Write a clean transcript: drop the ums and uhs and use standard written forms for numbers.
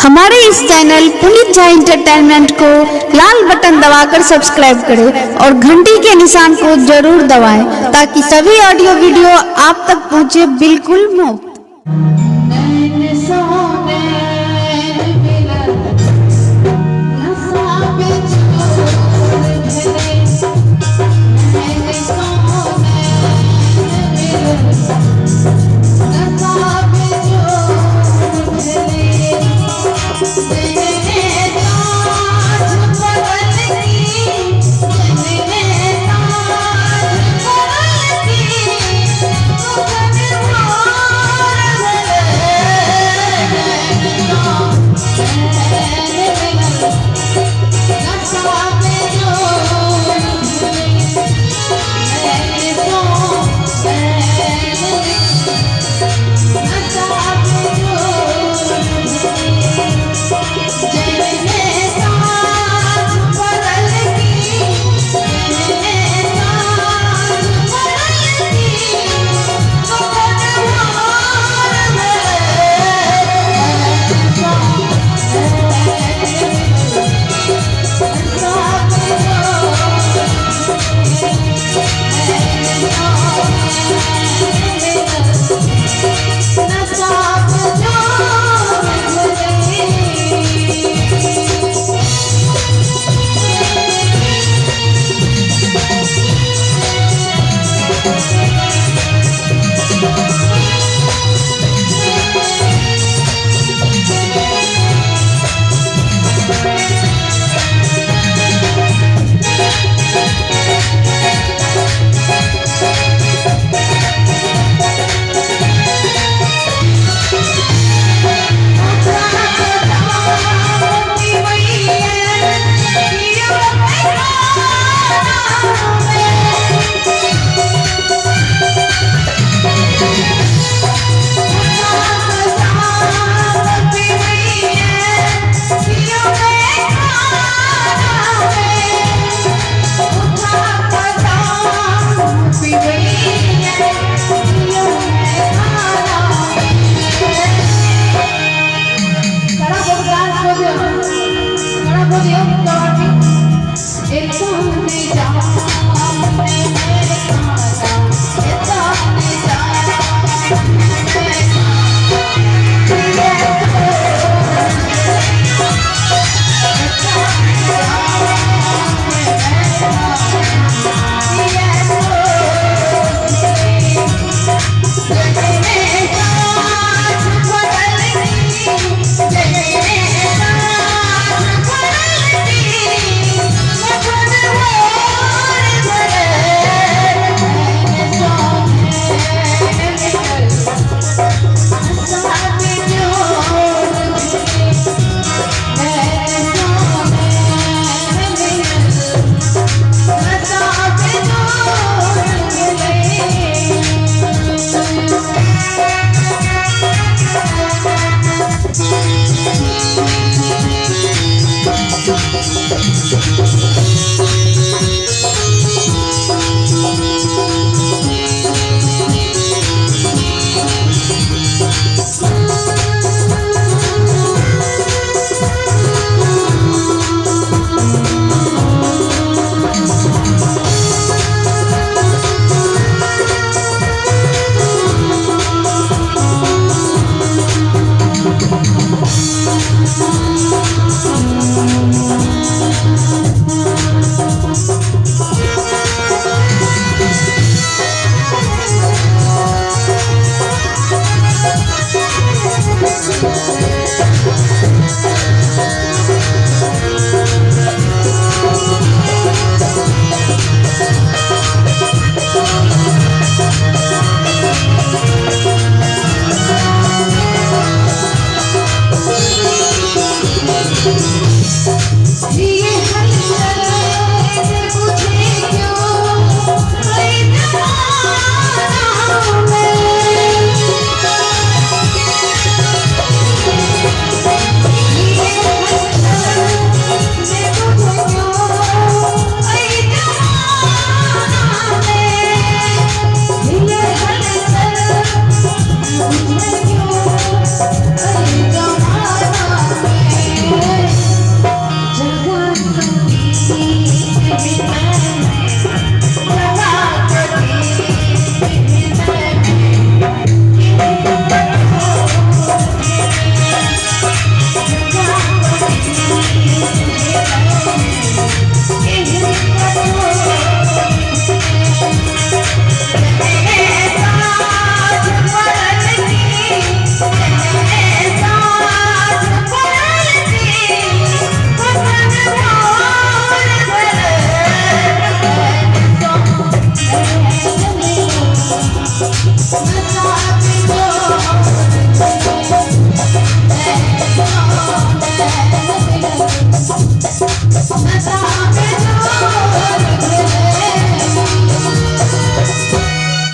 हमारे इस चैनल पुनीत झा एंटरटेनमेंट को लाल बटन दबाकर सब्सक्राइब करें और घंटी के निशान को जरूर दबाएं ताकि सभी ऑडियो वीडियो आप तक पहुंचे बिल्कुल मुफ्त। नैन सोने मिलल नशा बेचोर भेलै। नैन सोने मिलल नशा बेचोर भेलै। जनने साँझ पड़ल की, जनने साँझ पड़ल की, कखन भोर भेलै। नैन मिलल नशा बेजोड़ भेलै। नैन सो नैन नशा बेजोड़ भेलै। जनने साँझ पड़ल की, जनने साँझ पड़ल की, कखन भोर भेलै। नशा बेजोड़ नशा बेजोड़ भेलै। खड़ा हो दियो सब आदमी। एतने जाने मैं खाना, एतने जाने मैं ये हलचल बुझे क्यों ऐ जमाना में, ये हलचल बुझे क्यों ऐ जमाना में, ये हलचल बुझे क्यों ऐ जमाना में। नशा।